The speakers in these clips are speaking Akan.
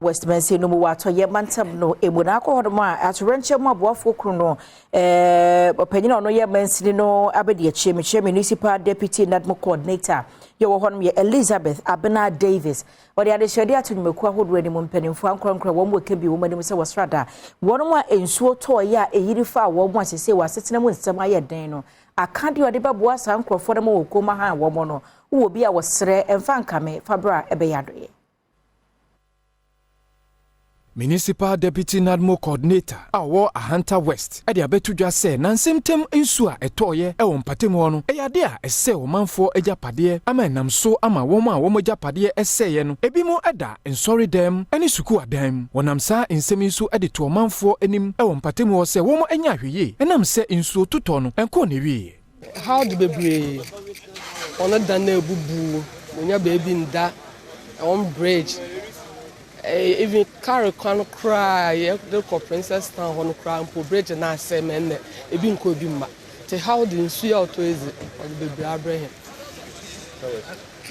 West Mansin no mu wɔ atɔyɛ mantam no emu. Na akɔ hɔnom a, atowerɛnkyɛm mu aboafoɔ kunu no ɔpanyin a ɔno yɛ mansini no abɛdi akyire, mekyerɛ Municipal Deputy NADMO Coordinator yɛwɔ hɔnom yɛ Elizabeth Abena Davis, wɔde adehyɛde ato nnwumakuo ahodoɔ anim, mpanimfoɔ ankorankora wɔn mu ɛka bi wɔn anim sɛ wɔsrada wɔn a nsuo tɔɔyɛ a ɛyiri fa wɔn mu asese wɔ asetena mu nsɛm ayɛ den no aka deɛ ɔde bɛboa saa nkurɔfoɔ no ma wɔ kurom ha a wɔn no wɔ bi a wɔsrɛ mfa nkame fa berɛ a ɛbɛyɛ adoeɛ. Municipal Deputy NADMO Coordinator a ɔwɔ Ahanta West de abɛto dwa sɛ nansɛm ntam nsuo a ɛtɔɔyɛ ɛwɔ mpatam hɔ no ɛyɛ ade a ɛsɛ ɔmanfoɔ agyapadeɛ ama ɛnam so ama wɔn a wɔn agyapadeɛ ɛsɛeɛ no ebi mu ɛda nsɔre ne sukuu adan mu. Wɔnam saa nsɛm yi so de to ɔmanfoɔ anim ɛwɔ mpatam hɔ sɛ wɔn anya ahwɛyie ɛnam sɛ nsuo totɔ no ɛnkɔɔ ne wieɛ. Haw de bebree, ɔno dan na ebubu, wonya beebi nda, ɛwɔn bridge, even car kwan koraa yɛde kɔ Princess Town hɔ no koraa mpo, bridge na asɛ mɛ nnɛ ebi nkɔ ebi mma. Te haw de nsuo a ɔtɔ edzi ɔde bebree abrɛ hɛn.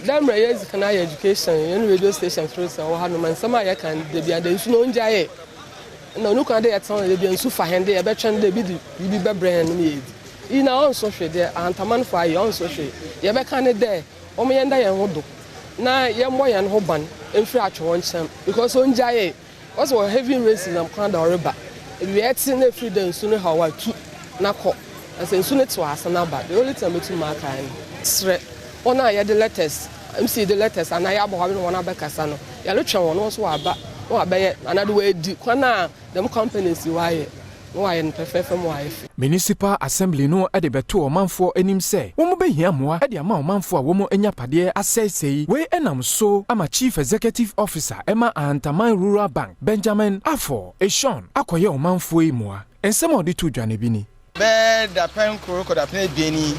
Dɛ mmerɛ yɛdzi kan ayɛ education yɛn radio station through sɛ ɔwɔ ha nom, nsɛm a yɛka dabi ada nsu na ɔngya yɛ na ɔno kwan dɛ yɛtena hɔ dabi nsu fa hɛn dɛ yɛbɛtwɛn dɛ ebi de biribi bɛbrɛ hɛn nom yɛ edi yi na ɔnso hwee deɛ ahantamanfo ayɛ ɔnso hwee. Yɛbɛka ne dɛ wɔn yɛn da yɛn ho do na yɛmmɔ yɛn ho ban mfiri atwe wɔn nkyɛn because ɔngya yɛ wɔsɛ wɔ heavy rains nam kwan da ɔreba ewia ɛte na efiri dɛ nsu no ha watu na kɔ ɛsɛ nsu no te ase na ba. The only thing metu mu aka no, srɛ wɔn a yɛde letters, MC de letters anaa yɛabɔ hɔ abɛn wɔn abɛkasa no, yɛretwɛn wɔn, wɔn nso wɔaba na wɔabɛyɛ anaa de wɔadi kwan a dɛm companies wɔayɛ na wɔayɛ no pɛfɛɛfɛ ma wɔayɛ fɛ. Municipal Assembly no de bɛto ɔmanfoɔ anim sɛ wɔn bɛhia mmoa de ama ɔmanfoɔ a wɔn agyapadeɛ asɛesɛe. Wei ɛnam so ama Chief Executive Officer ɛma Ahantaman Rural Bank, Benjamin Afɔ Eshon, akɔyɛ ɔmanfoɔ yi mmoa. Nsɛm a ɔde to dwa no bi ni. Bɛɛ dapɛn 1 kɔ dapɛn 2 yi,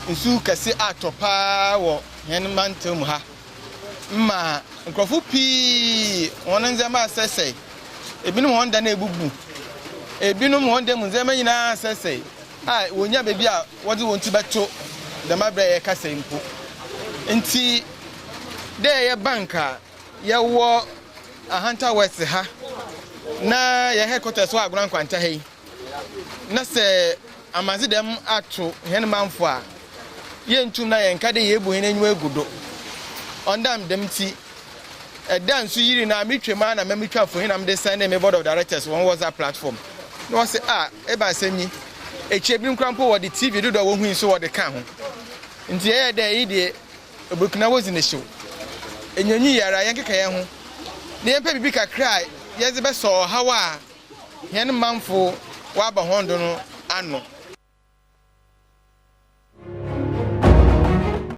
nsu kɛse atɔ paa wɔ hɛn mantam mu ha ma nkurɔfo pii wɔn ndzɛmba asɛsɛe. Ebinom wɔn dan ebubu, ebinom wɔn dan mu ndzɛmba nyinaa asɛsɛe a wonya baabi a wɔdze wɔn ti bɛto dɛm abere a yɛkasa yi mpo. Nti dɛ yɛyɛ bank a yɛwɔ Ahanta West ha na yɛn headquarters wɔ Agona Nkwanta ha yi, na sɛ amanze dɛm ato hɛn manfo a, yɛntum na yɛnka dɛ yɛbu hɛn enyiwa egu do. Ɔndam dɛm nti, ɛda nso yiri na metwa a na mɛmetwa mfonyin na mede send me board of directors wɔn WhatsApp platform na wɔsɛ a ɛba asɛm yi ekyir ebinom koraa mpo wɔde TV dodo a wohui nso wɔde ka ho. Nti ɛyɛ dɛ yi deɛ Burkina wodzi ne hyew enyanyi yara yɛnkeka yɛn ho na yɛmpɛ biribi kakra a yɛdze bɛsɔ ɔhaw a hɛn manfo wɔaba hɔn do no ano.